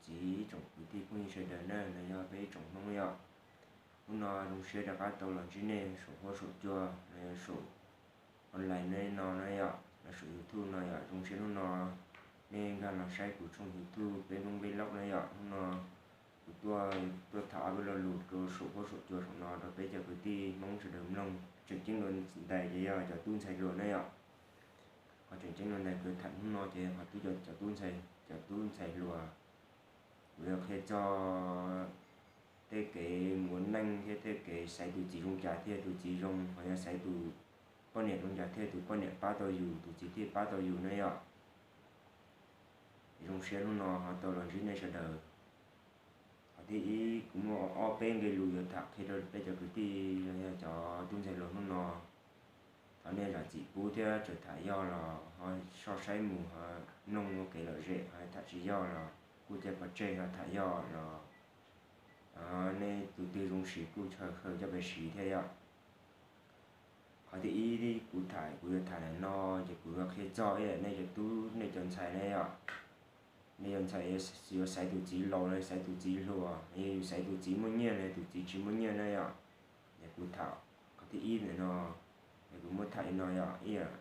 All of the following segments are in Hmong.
txiv, ib tsoom kwv tij phooj ywg sawv daws na, no yog peb ib tsoom Hmoob yom. Hnub no zoo siab rov qab tau los ntsib nej saum huab saum cua los yog saum online no na yom, los saum YouTube no yom. Zoo siab hnub no nej nkag los saib kuv tshooj YouTube Peb Hmoob Vlog na yom. Hnub no kuv tuaj, tuaj tham ob peb lo lus rau saum huab saum cua saum no rau peb cov kwv tij Hmoob sawv daws mloog. Tseem ceeb dua ntais ces yog cov tub ntxhais hluas na yom. Qhov tseem ceeb dua ntais kuv tham hnub no ces qhov tub, cov tub ntxhais, cov tub ntxhais hluas. Kuv yuav qhia txog tej kev mus ua neej thiab tej kev xaiv tus txiv zoo cas thiaj tus txiv zoo, ho yog xaiv tus poj niam zoo cas thiaj tus poj niam pab tau yus, tus txiv thiaj pab tau yus na yom. Zoo siab hnub no ho tau los ntsib nej sawv daws. Qhov thib ib, kuv muaj ob peb nqe lus yuav tham qhia rau peb cov kwv tij los yog cov tub ntxhais hluas hnub no. Thov nej zam txim pub thiab, txawm tham yog los ho soj saib mus, ho mloog ua kev lom zem, ho tham tsis yog los kuj cia pov tseg, ho tham yog los nej tus twg zoo siv kuj chaw khaws coj pes siv thiab yom. Qhov thib ib kuv tham, kuv yuav tham ntawm no ces kuv yuav qhia txog ib yam nej cov tub, nej cov ntxhais na yom. Nej cov ntxhais yuav xaiv tus txiv laus los xaiv tus txiv hluas, yog yus xaiv tus txiv muaj nyiaj los tus txiv tsis muaj nyiaj na yom. Es kuv tham qhov thib ib ntawm no, es kuv muab tham li no yom, ib yam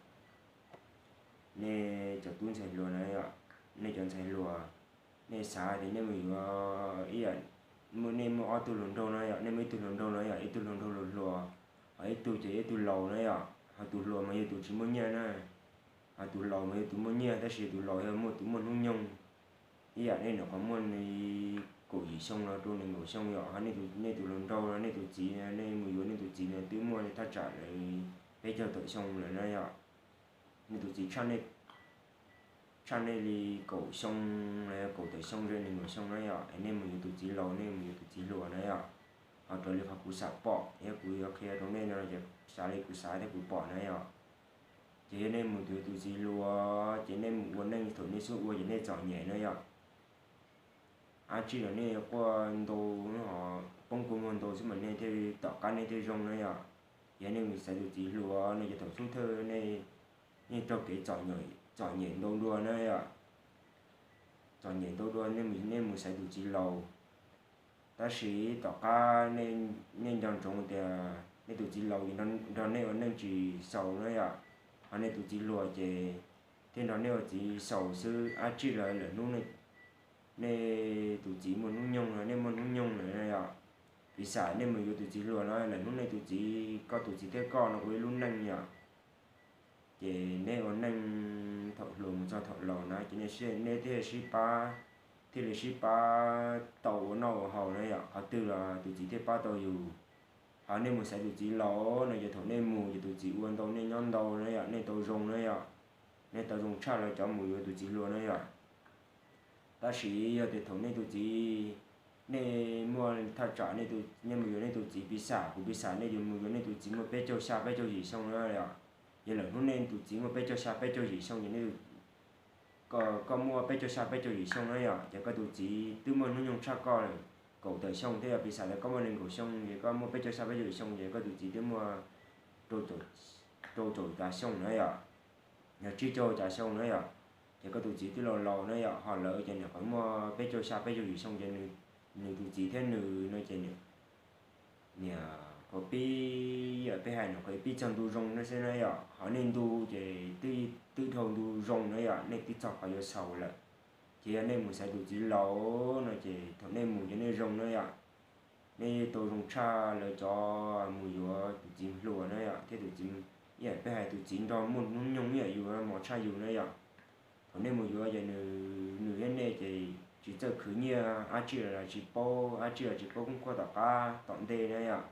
nej cov tub ntxhais hluas na yom, nej cov ntxhais hluas, nej xav tias nej mus yuav ib yam, muaj, nej muaj ob tug hluas nraug na yom, nej muaj ib tug hluas nraug na yom, ib tug hluas nraug hluas hluas, ho ib tug ces ib tug laus na yom, ho tus hluas mas yog tus tsis muaj nyiaj na. Ho tus laus mas yog tus muaj nyiaj, tab sis tus laus yog muaj, tus muaj hnub nyoog. Ib yam nej nyuam qhuav muaj li kaum yim xyoo los rau nees nkaum xyoo yom, ho nej tus hluas nraug, nej tus txiv, nej mus yuav nej tus txiv no twb muaj li thaj tsam lawv peb caug tawm xyoo lawm na yom. Nej tus txiv tshaj nej li kaum xyoo los yog kaum tawm xyoo rau nees nkaum xyoo na yom, es nej mus yuav tus txiv laus, nej mus yuav tus txiv hluas na yom. Ho raws li qhov kuv xam pom thiab kuv yuav qhia rau nej no ces xav li kuv xav thiab kuv pom na yom. Ces yog nej mus yuav tus txiv hluas ces nej mus ua neej thaum nej xub ua ces nej txom nyem na yom. Dab tsi los nej quaj ntau, poob kua muag ntau xwb mas nej thiaj, tom qab nej thiaj zoo na yom. Yog nej mus xaiv tus txiv hluas no ces thaum xub thawj nej yeej raug kev txom nyem ntau dua na yom. Txom nyem ntau dua, nej mus xaiv tus txiv laus. Tab sis tom qab nej nco ntsoov tias nej tus txiv laus ces nrog nej ua neej tsis xaus na yom, ho nej tus txiv hluas ces thiaj nrog nej ua txiv xaus xwb. Dab tsi los lawm hnub nej tus txiv muaj hnub nyoog no, nej muaj hnub nyoog lawm na yom. Piv xam nej mus yuav tus txiv hluas no, lawm hnub nej tus txiv, koj tus txiv thiab koj no ua ib lub neej yom. Ces nej ua neej thaum hluas mus txog thaum laus na ces nej, nej thiaj sib pab, thiaj li sib pab tau ua noj ua haus na yom. Qhov twg los tus txiv thiaj pab tau yus. Ho nej mus xaiv tus txiv laus no ces thaum nej mus ces tus txiv ua ntau, nej nyob ntau na yom, nej tau zoo na yom. Nej tau zoo tshaj lawv cov mus yuav tus txiv hluas na yom. Tab sis yog tias thaum nej tus txiv, nej muaj thaj tsam nej mus yuav nej tus txiv, piv xam kuv piv xam nej yuav mus yuav nej tus txiv muaj peb caug xya peb caug yim xyoo na yom. Yog lawm hnub nej tus txiv muaj peb caug xya peb caug yim xyoo ces nej, koj muaj peb caug xya peb caug yim xyoo na yom, ces koj tus txiv twb muaj hnub nyoog tshaj koj lawm kaum tawm xyoo thiab yom. Piv xam tias koj muaj nees nkaum xyoo ces koj muaj peb caug xya peb caug yim xyoo ces koj tus txiv twb muaj rau caum tas xyoo na yom, yog tsib caug tas xyoo na yom. Ces koj tus txiv twb laus laus na yom, ho lawv ces nyuam qhuav muaj peb caug xya peb caug yim xyoo ces nws tus txiv thiab nws no ces niam qhuav pib, yam peb hais nyuam qhuav pib txog ntu zoo no xwb na yom, ho nej ntu ces twb dhau ntu zoo na yom, nej twb txog qhov yuav xaus lawm. Ces yog nej mus xaiv tus txiv laus no ces thaum nej mus ces nej zoo na yom, nej tau zoo tshaj lawv cov mus yuav tus txiv hluas na yom, thiab tus txiv, ib yam peb hais tus txiv nrog muaj hnub nyoog ib yam yus mos tshaj yus na yom. Thaum nej mus yuav ces nws thiab nej ces tsis txawj khwv nyiaj, dab tsi los tsis paub, dab tsi los tsis paub koob kuaj tom qab tom ntej na yom.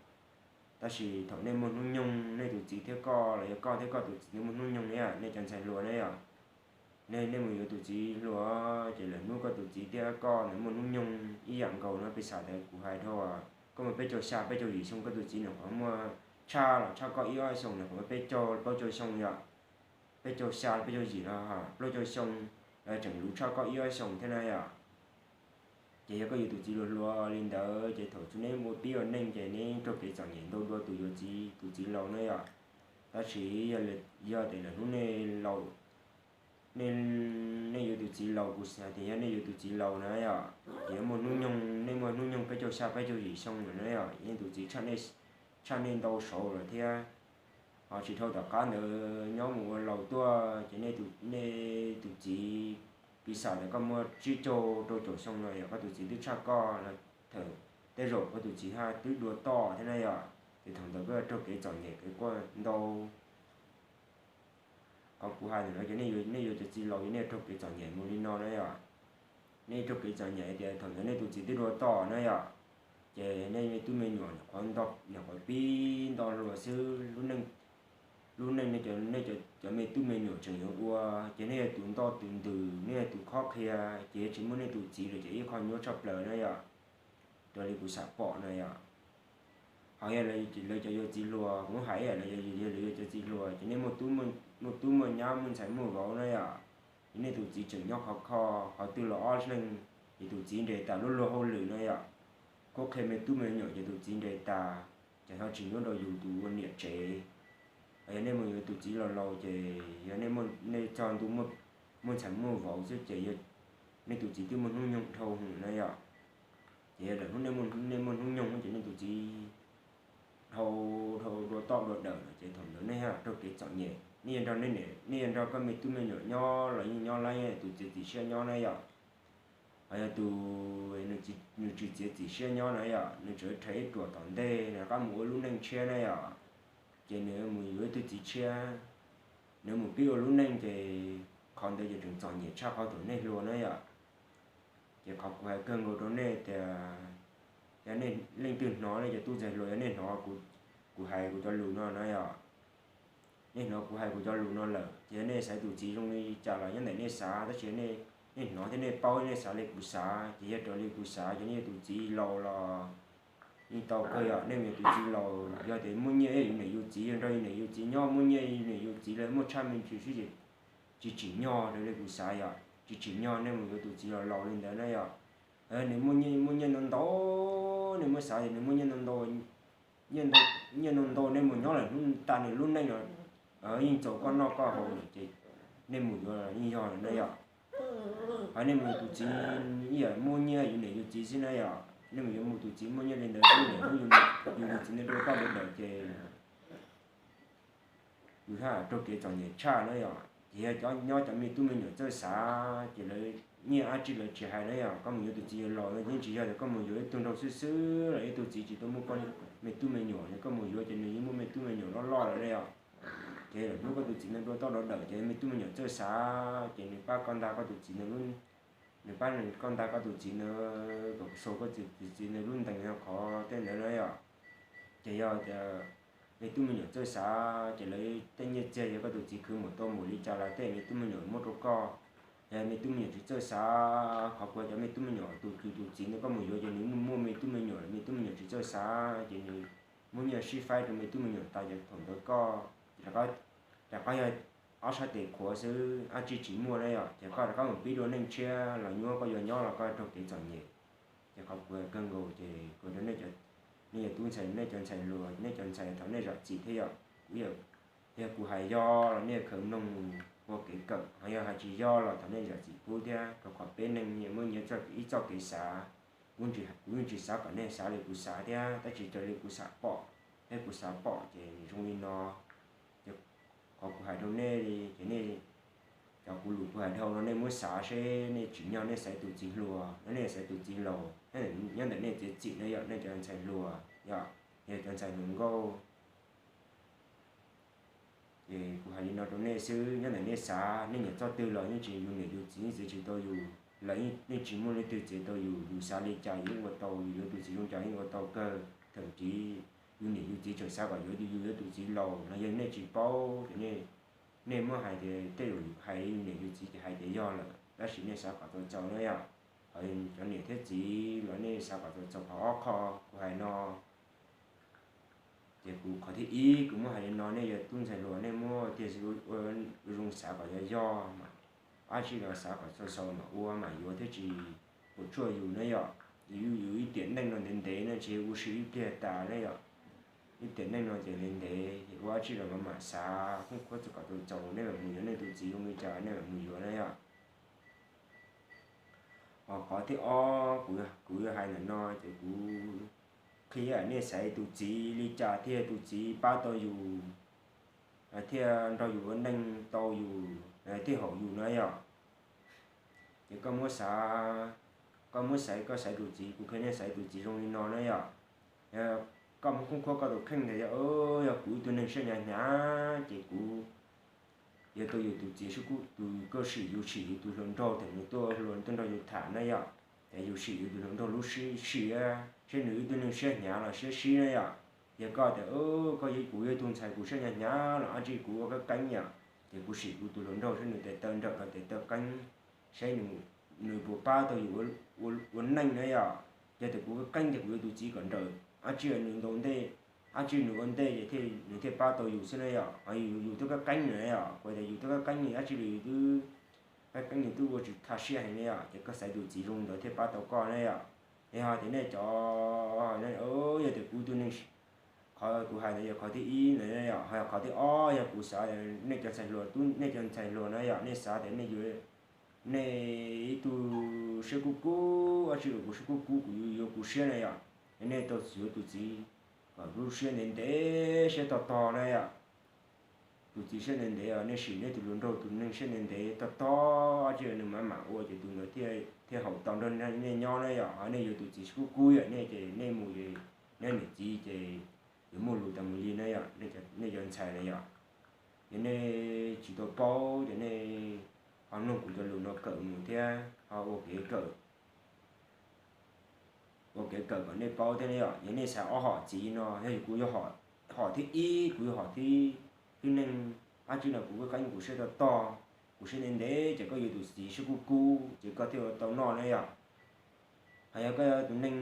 Tab sis thaum nej muaj hnub nyoog, nej tus txiv thiab koj los yog koj thiab koj tus txiv nej muaj hnub nyoog na, nej cov ntxhais hluas na yom, nej, nej mus yuav tus txiv hluas ces lawm hnub koj tus txiv thiab koj ntawd muaj hnub nyoog ib yam nkaus no. Piv xam tias kuv hais dhau, koj muaj peb caug xya peb caug yim xyoo, koj tus txiv nws qhuav muaj tshaj los tshaj koj ib ob xyoos, nws qhuav muaj peb caug plaub caug xyoo yom, peb caug xya peb caug yim no, plaub caug xyoo, tseem luv tshaj koj ib ob xyoos thiab na yom. Ces yog koj yuav tus txiv hluas hluas li ntawd ces thaum txhua nej mus pib ua neej ces neb raug kev txom nyem ntau dua tus yuav txiv, tus txiv laus na yom. Tab sis yog tias lawm hnub nej laus, nej, nej yuav tus txiv laus, kuv xav tias yog nej yuav tus txiv laus na yom, ces yuav muaj hnub nyoog, nej muaj hnub nyoog peb caug xya peb caug yim xyoo lawm na yom, nej tus txiv tshaj nej ntau saud lawm thiab. Ho tsis dhau tom qab ntawd nyob mus ua laus tuaj ces nej tus txiv, piv xam tias koj muaj tsib caug rau caum xyoo no yom, koj tus txiv twb tshaj koj los, thaum tej zaum koj tus txiv haj twb dua toj thiab na yom, ces thaum ntawd koj raug kev txom nyem kev quaj ntau. Qhov kuv hais ntawm no ces nej yuav cov txiv laus ces nej raug kev txom nyem mus li no na yom. Nej raug kev txom nyem tias thaum ntawd nej tus txiv twb dua toj na yom, ces nej me tub me nyuam nyuam qhuav pib nto hluas xwb, lub neej, nej cov me tub me nyuam tseem yuav ua, ces nej yog tus nto tus ntws, nej yog tus khob qhia, ces tsis muaj nej tus txiv lawm ces ib qho nyuaj tshaj plaws na yom, raws li kuv xav pom na yom. Ho yog lawv cov yuav txiv hluas, kuv hais yog lawv yuav cov txiv hluas ces nej muaj tub muaj nyab muaj ntxhais muaj vauv na yom, ces nej tus txiv tseem nyob khov kho, qhov twg los ob leeg, ces tus txiv nres tas lub luag hauj lwm na yom, khob qhia me tub me nyuam ces tus txiv nres tas, ces ho tsis nyob rau yus tus ua niam tsev. Yog nej mus yuav tus txiv laus laus ces yog nej txog ntu muaj ntxhais muaj vauv xwb ces yog nej tus txiv twb muaj hnub nyoog dhau hwv na yom, ces yog lawm hnub nej muaj hnub nyoog ces nej tus txiv dhau, dhau dua toj dua dawm lawm ces thaum ntawd nej raug kev txom nyem, nej yuav nrog, nej yuav nrog koj me tub me nyuam nyob los yeej nyob, lawv tus txiav txim siab nyob na yom. Ho yog tus nws tsis txiav txim siab nyob na yom, nws tseem rhais ib ruam tom ntej, nws rov qab mus ua lub neej tshiab na yom, ces nws mus yuav ib tug txiv tshiab, nws mus pib ua lub neej ces qhov ntawd ces tseem txom nyem tshaj qhov thaum nej hluas na yom. Ces qhov kuv hais kawg nkaus rau nej tias, yog nej leej twg hnov, nej cov tub ntxhais hluas, yog nej hnov kuv hais kuv cov lus no na yom, nej hnov kuv hais kuv cov lus no lawm ces yog nej xaiv tus txiv zoo li cas los nyob ntawm nej xav, tab sis nej hnov thiab nej paub nej xav li kuv xav ces yog raws li kuv xav ces nej yuav tus txiv laus los yeej tau kawg yom. Nej mus yuav tus txiv laus yog tias muaj nyiaj yus niam yus txiv, yog nrog yus niam yus txiv nyob muaj nyiaj yus niam yus txiv lawv muaj tshaj me ntsis xwb ces tsis tsim nyog raws li kuv xav yom, tsis tsim nyog nej mus yuav tus txiv laus laus li ntawd na yom. Nws muaj nyiaj ntau ntau, nej muab xav tias nws muaj nyiaj ntau ntau, nyiaj ntau ntau nej mus nyob lawm hnub tas nws lub neej los yeej txaus koj noj koj haus lawm ces nej mus yuav yeej yog lawm na yom. Ho nej mus yuav tus txiv ib yam muaj nyiaj yus niam yus txiv xwb na yom, nej mus yuav mus tus txiv muaj nyiaj li ntawd xwb, yus niam yus txiv ntawd dua toj dua dawm ces yus haj raug kev txom nyem tshaj na yom. Ces yog cov nyob cov me tub me nyuam txawj xav ces lawv nyiaj dab tsi lawv tsis hais na yom, koj mus yuav tus txiv laus no yeej tsis yog tias koj mus yuav ib tug nraug xwb xwb los ib tug txiv tsis tau muaj me tub me nyuam, koj mus yuav ces nws yeej muaj me tub me nyuam loj loj lawm na yom. Ces lawm hnub koj tus txiv ntawd dua toj dua dawm ces me tub me nyuam txawj xav, ces nws pab koj ntag koj tus txiv ntawd, nws pab nws koj ntag koj tus txiv ntawd kom sau koj tus txiv ntawd lub ntees yog qhov tej ntawd na yom. Ces yog tias me tub me nyuam txawj xav ces lawv tej nyiaj txiag yog koj tus txiv khwv mus tau mus li cas los tej me tub me nyuam muab rau koj. Yog me tub me nyuam tsis txawj xav, qhov kuv cov me tub me nyuam tus tus tus txiv ntawd koj mus yuav ces nws muaj me tub me nyuam, me tub me nyuam tsis txawj xav ces nws muab nyiaj sib faib rau me tub me nyuam tas ces thaum ntawd koj rov qab yog ob sab tes qhuav xwb, dab tsi tsis muaj na yom, ces koj rov qab mus pib dua neej tshiab los nyuaj, koj yuav nyob los koj raug kev txom nyem. Ces qhov kuv kawg nkaus ces kuv cov, nej cov tub ntxhais, nej cov ntxhais hluas, nej cov ntxhais thaum nej zam txim thiab yom. Kuv, yog kuv hais yog los nej khaws mloog mus ua kev kawm, ho yog hais tsis yog los thov nej zam txim pub thiab, rau qhov peb neeg muaj nyias ib txoj kev xav. Kuv yeej tsis xav kom nej xav li kuv xav thiab, tab sis raws li kuv xav pom, thiab kuv xav pom ces zoo li no. Ces qhov kuv hais rau nej li ces nej, cov kuv lus kuv hais dhau no nej muab xav seb nej tsim nyog nej xaiv tus txiv hluas los nej xaiv tus txiv laus, nyob ntawm nej txiav txim na yom, nej cov ntxhais hluas yom, yog cov ntxhais hluas nkauj. Ces kuv hais li no rau nej xwb, nyob ntawm nej xav, nej nyiam txoj twg los yeej tsis, yus niam yus txiv yeej txiav tsis tau yus, lawv yeej tsis muaj leej twg txiav tau yus, yus xav li cas yus yeej ua tau, yus yuav tus txiv zoo cas yeej ua tau kawg. Thaum ntxiv yus niam yus txiv tseem xav kom yus, yus yuav tus txiv laus los yog nej tsis paub ces nej muab hais tias tej zaum hais yus niam yus txiv ces hais tias yog lawm, tab sis nej xav kom txaus txaus na yom. Ho cov niam thiab txiv los nej xav kom txaus txaus qhov ob qho kuv hais no. Ces kuv qhov thib ib kuv muab hais li no, nej yog tub ntxhais hluas nej muab tiag ua zoo xav kom yog yog mas, dab tsi los xav kom txaus txaus mas ua mas yuav thiaj tsis puas tsuaj yus na yom. Yus, yus ib tiam neej no ntev ntev no tsis ua si ib pliag tas na yom. Ib tiam neej no ces ntev ntev ces dab tsi los mam mam xav khoob khuab txog kom tau txaus, nej mam mus yuav nej tus txiv zoo li cas nej mam mus yuav na yom. Ho qhov thib ob kuv, kuv yuav hais ntawm no ces kuv qhia nej xaiv tus txiv li cas thiaj tus txiv pab tau yus, thiaj nrog yus ua neej tau yus, thiaj haum yus na yom. Ces koj muab xav, koj muab xaiv, koj xaiv tus txiv, kuv qhia nej xaiv tus txiv zoo li no na yom. Koj muab khoob khuab koj tus kheej tias yog, yog kuv ib tug neeg siab hnyav hnyav ces kuv yuav tau yus tus txiv sib kub, tus koj sim, yus sim yus tus hluas nraug thaum nws tuaj hluas tuaj nrog yus tham na yom. Ces yus sim yus tus hluas nraug lub siab, siab, seb nws ib tug neeg siab hnyav los siab sib na yom. Yog koj tias koj, kuv yog ib tug ntxhais kuv siab hnyav hnyav los dab tsi kuv ua qeeb qeeb yom, ces kuv sim kuv tus hluas nraug seb nws tes taw nrawm los tes taw qeeb, seb nws puas pab tau yus ua neej na yom. Yog tias kuv qeeb qeeb ces kuv yuav tus txiv kom nrawm, dab tsi nws ntaus ntej, dab tsi nws ua ntej ces nws thiaj pab tau yus xwb na yom. Ho yus, yus twb qeeb qeeb na yom, kuv tias yus twb qeeb qeeb li dab tsi los yus twb qeeb qeeb, nws twb ua tsis tha siab heev na yom, ces koj xaiv tus txiv zoo ntawd thiaj pab tau koj na yom. Es ho tias nej cov, yog tias kuv tus neeg, qhov kuv hais ntawd yog qhov thib ib na yom. Ho qhov thib ob yog kuv xav, nej cov ntxhais hluas, nej cov ntxhais hluas na yom, nej xav tias nej yuav nej ib tug siab kub kub, dab tsi los kuv siab kub kub, kuv yuav kuv siab na yom. Nej tau yuav tus txiv kom lub siab ntev ntev, siab tog tog na yom. Tus txiv siab ntev ntev os, nej sim nej tus hluas nraug tus neeg siab ntev ntev tog tog, dab tsi nws mam mam ua ces tus ntawd thiaj haum tau nrog nej nyob na yom. Ho nej yuav tus txiv siab kub kub yom, nej ces nej mus ces nej niam txiv ces yuav muaj lus tas mus li na yom, nej cov ntxhais na yom. Ces nej tsis tau paub ces nej ho mloog kuv cov lus no kawm mus thiab ho ua kev kawm, ua kev kawm kom nej paub thiab na yom. Yog nej xaiv ob hom txiv no, yog kuv yog hom thib ib, kuv yog hom thib, thib neeg, dab tsi los kuv qeeb qeeb, kuv siab tog tog, kuv siab ntev ntev, ces koj yuav tus txiv siab kub kub ces koj thiaj ua tau noj na yom. Hos yog koj yog tus neeg,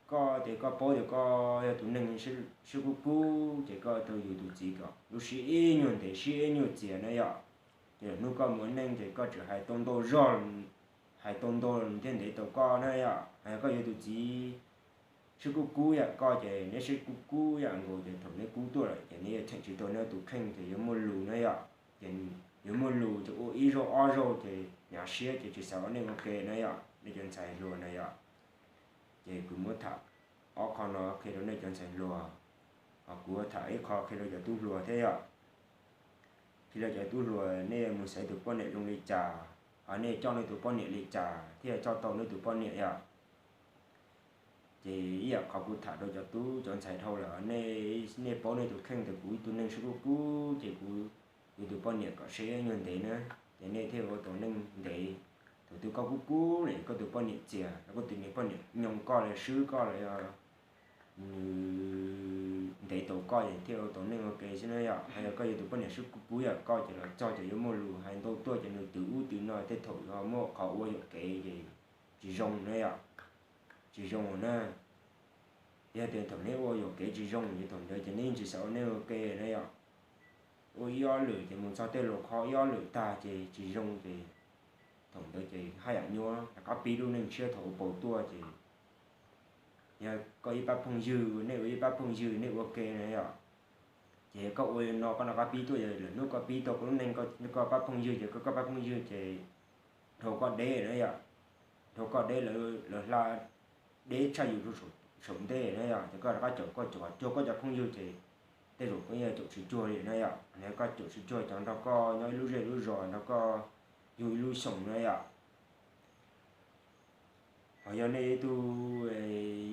koj ces koj paub tias koj yog tus neeg siab kub kub ces koj tau yuav tus txiv kom lub siab ib nyuag ntev, siab ib nyuag txias na yom. Ces lwm hnub koj mus ua neej ces koj tseem hais tau ntau zog, hais tau ntau thiaj ntev tau koj na yom. Hos yog koj yuav tus txiv siab kub kub yam koj ces neb siab kub kub yam nkaus ces thaum neb kub tuaj lawm ces neb yuav cheem tsis tau neb tus kheej ces yuav muaj lus na yom. Ces yuav muaj lus ces ua ib zaug ob zaug ces hnyav siab ces tsis xav ua neej ua ke na yom, nej cov ntxhais hluas na yom. Ces kuv muab tham ob qho no qhia rau nej cov ntxhais hluas, ho kuv tham ib qho qhia rau cov tub hluas thiab yom. Qhia rau cov tub hluas, nej mus xaiv tus poj niam zoo li cas, ho nej coj nej tus poj niam li cas thiaj coj tau nej tus poj niam yom. Ces ib yam qhov kuv tham rau cov tub cov ntxhais dhau lawm, nej, nej paub nej tus kheej tias kuv ib tug neeg siab kub kub ces kuv yuav tus poj niam kom siab nyuag ntev na, ces nej thiaj ua tau neej ntev. Thaum twg koj kub kub lawm koj tus poj niam txias, koj tus niag poj niam nyoo koj los swb koj los yog nws ntev tau koj ces thiaj ua tau neej ua ke xwb na yom. Hos yog koj yuav tus poj niam siab kub kub yam koj ces los txog ces yuav muaj lus hais ntau tuaj ces nws twv ub twv no tej thaum yog muaj qhov ua yuam kev ces tsis zoo na yom, tsis zoo na. Yog tias thaum neb ua yuam kev tsis zoo ces thaum ntawd ces neb yeej tsis xav ua neej ua ke na yom. Ua ib ob lwm ces mus txog tej lus qhov ib ob lwm tag ces tsis zoo ces thaum ntawd ces haj yam nyuaj rov qab pib lub neej tshiab thaum ua paus tuaj ces yog koj ib pab phooj ywg, nej ua ib pab phooj ywg nej ua ke na yom. Ces koj ua li no koj rov qab pib tuaj, lwm hnub koj pib tau koj lub neej, koj pab phooj ywg ces koj, koj pab phooj ywg ces dhau koj deb na yom, dhau koj deb, lawv hla deb tshaj yus saum ntej na yom, ces koj rov qab caum, koj caum cuag koj cov phooj ywg ces tej zaum koj yeej caum tsis cuag li na yom. Koj caum tsis cuag cov nrog koj nyob ib lub zej lub zos, nrog koj yug ib lub xyoos na yom. Ho yog nej ib tug,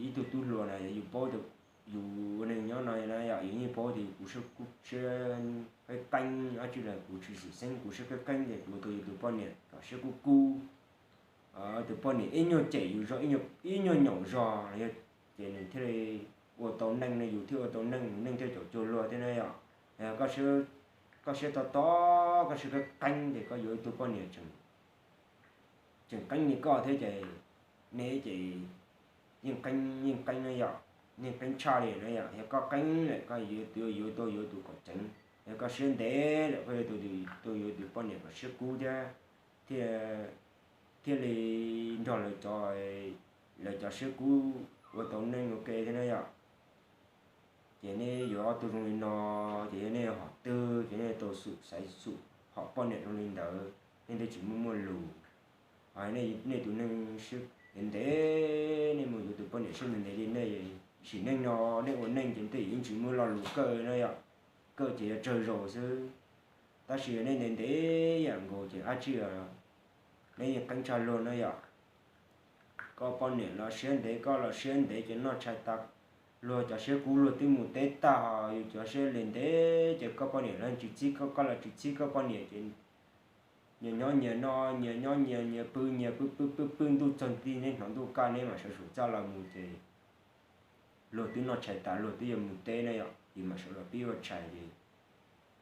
ib tug tub hluas na yog yus paub tias yus ua neeg nyob no na yom, yus yeej paub tias yus kuv siab qeeb qeeb, dab tsi los kuv tsis xwm xeeb, kuv siab qeeb qeeb ces kuv tau yus tus poj niam kom siab kub kub, tus poj niam ib nyuag cem yus zog, ib nyuag nyaum zog los yog ces nws thiaj li ua tau neej ne, yus thiaj ua tau neej, neej thiaj caum cuag luag thiab na yom. Koj siab tog tog, koj siab qeeb qeeb ces koj yuav ib tug poj niam tseem qeeb li koj thiab ces neb ces yeej qeeb, yeej qeeb na yom, yeej qeeb tshaj li na yom. Yog koj qeeb lawm koj yuav, yuav tau yuav tus kom ceev, yog koj siab ntev lawm koj yuav tau yuav tus poj niam kom siab kub thiab, thiaj, thiaj li nrog lawv cov, lawv cov siab kub ua tau neej ua ke thiab na yom. Ces neb yuav ob tug zoo li no, ces yog xum xaiv xum hom poj niam zoo li ntawd, nej twb tsis muaj muaj lus. Nej tus neeg siab ntev ntev, nej mus yuav tus poj niam siab ntev ntev li nej, sim neej no nej ua neej ces tej yeej tsis muaj lo lus kawj na yom, kawj ces yuav tsawg zaus xwb. Tab sis nej ntev ntev yam nkaus ces dab tsi nej yeej qeeb tshaj luag na yom. Koj poj niam los siab ntev, koj los siab ntev ces noj tshais tas, luag cov siab kub luag twb mus teb tag, yus cov siab li ntev ces koj poj niam los tsis txib koj, koj los tsis txib koj poj niam ces nyias nyob nyias no, nyias nyob nyias, nyias pw nyias, pw pw pw pw ntuj txog nti, neb hnov ntuj kaj neb mam sawv suam txaj los mus ces luag twb noj tshais tas luag twb yuav mus teb na yom, ces mam sawv los pib ua tshais ces,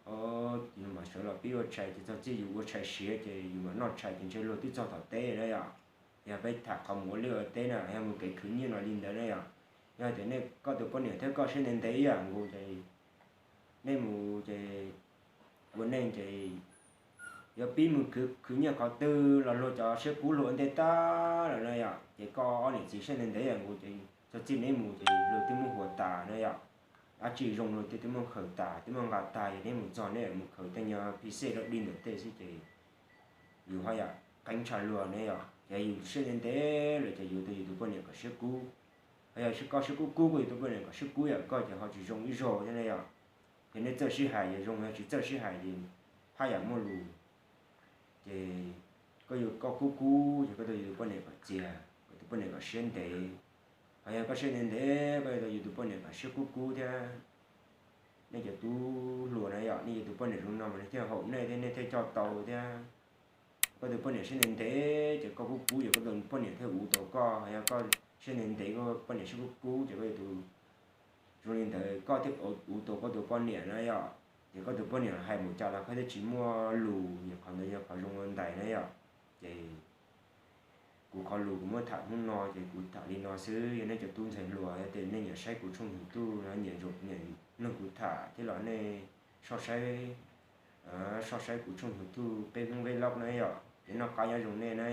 ces mam sawv los pib ua tshais ces txog txij yus ua tshais siav ces yus mam noj tshais ces ntshe luag twb txog tom teb na yom. Yog peb tham qhov mus ua liaj ua teb na, yog mus kev khwv nyiaj no li ntawd na yom. Yog tias nej, koj tus poj niam thiab koj siab ntev ntev ib yam nkaus ces nej mus ces ua neej ces yuav pib mus khwv khwv nyiaj qhov twg los luag cov siab kub luag ua ntej tag lawm na yom, ces koj ob niam txiv siab ntev ntev ib yam nkaus ces txog txij neb mus ces luag twb muab huas tas na yom. Dab tsi zoo luag twb twb muab khaws tas, twb muab nqa tag, yog neb mus txog neb mus khaws tej nyuag phij xej loj dig ntawm tej xwb ces yus haj yam qeeb tshaj luag ne yom. Ces yus siab ntev ntev lawm ces yuav tau yus tus poj niam kom siab kub. Ho yog koj siab kub kub, koj yus tus poj niam kom siab kub yam koj ces ho tsis zoo ib zaug thiab ne yom. Ces nej txawj sib hais yog zoo, yog tsis txawj sib hais ces haj yam muaj lus. Ces koj yuav koj kub kub ces koj tau yus tus poj niam kom txias, koj tus poj niam kom siab ntev. Ho yog koj siab ntev ntev koj yuav tau yus tus poj niam kom siab kub kub thiab. Nej cov tub hluas na yom, nej yuav tus poj niam zoo no mas nws thiaj haum nej thiab nej thiaj coj tau thiab. Koj tus poj niam siab ntev ntev ces koj kub kub ces koj tus poj niam thiaj uv tau koj, yog koj siab ntev ntev koj poj niam siab kub kub ces koj yuav tus zoo li ntawd koj thiaj uv tau koj tus poj niam na yom. Ces koj tus poj niam hais mus cas los koj thiaj tsis muaj lus, yog qhov ntawd yog qhov zoo ua ntais na yom. Ces kuv qhov lus kuv muab tham hnub no ces kuv tham li no xwb. Yog nej cov tub ntxhais hluas yog tias nej nyiam saib kuv tshooj YouTube no, nyiam zoo nyiam mloog kuv tham thiab los nej soj saib, soj saib kuv tshooj YouTube Peb Hmoob Vlog na yom. Ces noj qab nyob zoo nej na yom.